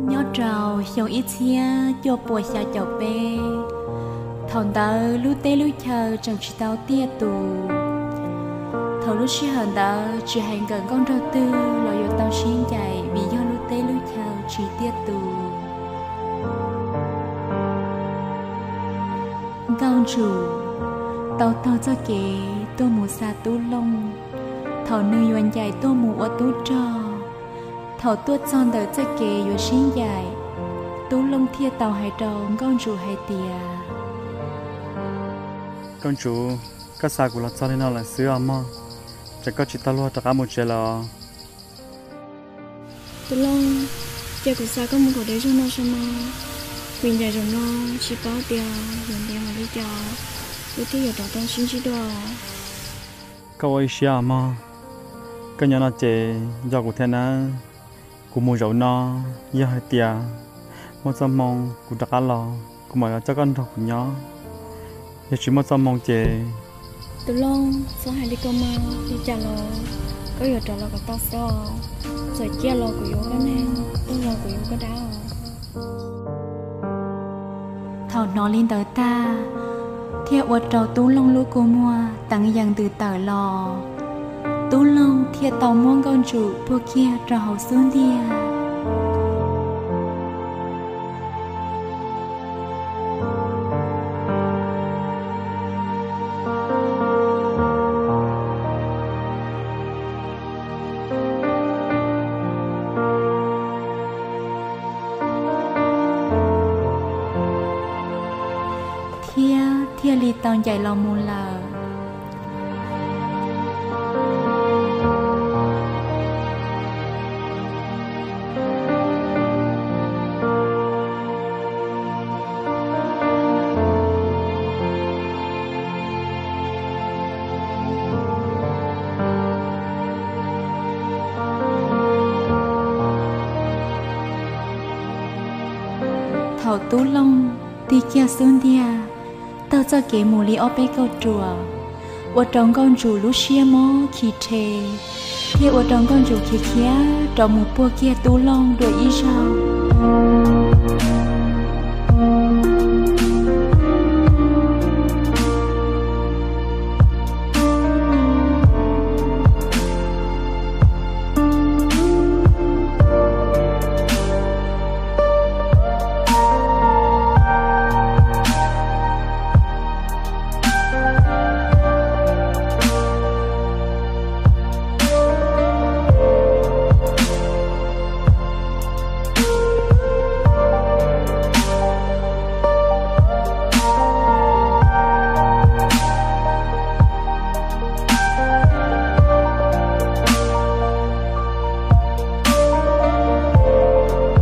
Nyob rau xyoo ib txhiab cuaj puas xya caum peb, thaum ntawd lub teb lub chaw tseem tsis tau tiaj tus. Thaum lub sij hawm ntawd tsis hais nkawm nkauj nraug twg los yuav tau sib ncaim vim yog lub teb lub chaw tsis tiaj tus. Nkauj Ntsum tau taug txoj kev tuaj mus xa Tub Looj. Thaum nws yuav ncaim tuaj mus ua tub rog, thaum tuaj txog ntawm txoj kev yuav sib ncaim, Tub Looj thiaj tau hais rau Nkauj Ntsum hais tias, Nkauj Ntsum, koj xa kuv los txog li no lawm xwb os mog, ces koj tsis tau luag rov qab mus tsev lawm os. Tub Looj, cia kuv xa koj mus kom deb zog no sav mas, vim ncaim zaum no tsis paub tias yuav ntev npaum li cas wb thiaj yuav rov tau sib ntsib dua. Koj ua ib siab os mog, koj nyob no ces nco kuv thiab nawb. Kuv mus zaum no, yog hais tias muaj txoj hmoo kuv rov qab los kuv mam li coj koj nrog kuv nyob. Yog tsis muaj txoj hmoo ces... Tub Looj, txhob hais li ko mas, li cas los koj yuav rov los kom tau xwb os. Txawm ciaj los kuv yuav koj neeg, tuag los kuv yuav koj dab os. Thaum hnov li ntawd tag, thiaj ua rau Tub Looj lub kua muag teev yees ntws tawm los. Tub Looj thiaj tau muab Nkauj Ntsum puag kiag rau hauv xub ntiag. Thiab thiaj li tau ncaim los mus lawm. Thaum Tub Looj tig kiag xub ntiag, taug txoj kev mus li ob peb kauj ruam, ua rau Nkauj Ntsum lub siab mob khi rhe, thiab ua rau Nkauj Ntsum khiav khiav rov mus puag kiag Tub Looj dua ib zaug.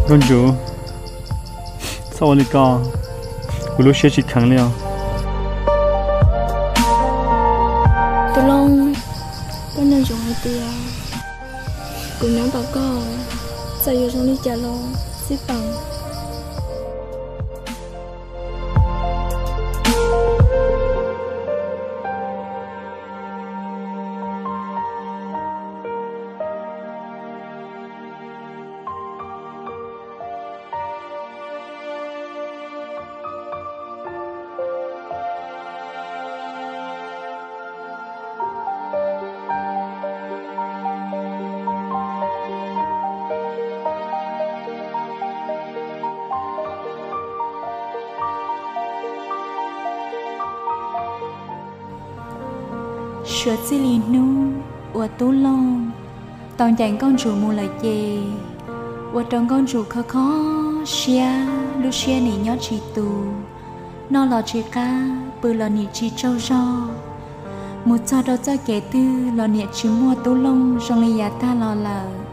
Nkauj Ntsum, txhob ua li ko, kuv lub siab tsis kheev li os. Tub Looj, koj nco ntsoov hais tias kuv nyob tos koj, txawm yuav zoo li cas los xij peem. Suav txij li hnub uas Tub Looj tau ncaim Nkauj Ntsum mus lawm ces, ua rau Nkauj Ntsum kho kho siab, lub siab nim nyob tsis tus, noj los tsis qab, pw los nim tsis tsaug zog. Mus txog rau txoj kev twg los niam tsis muaj Tub Looj zoo li yav tag los lawm.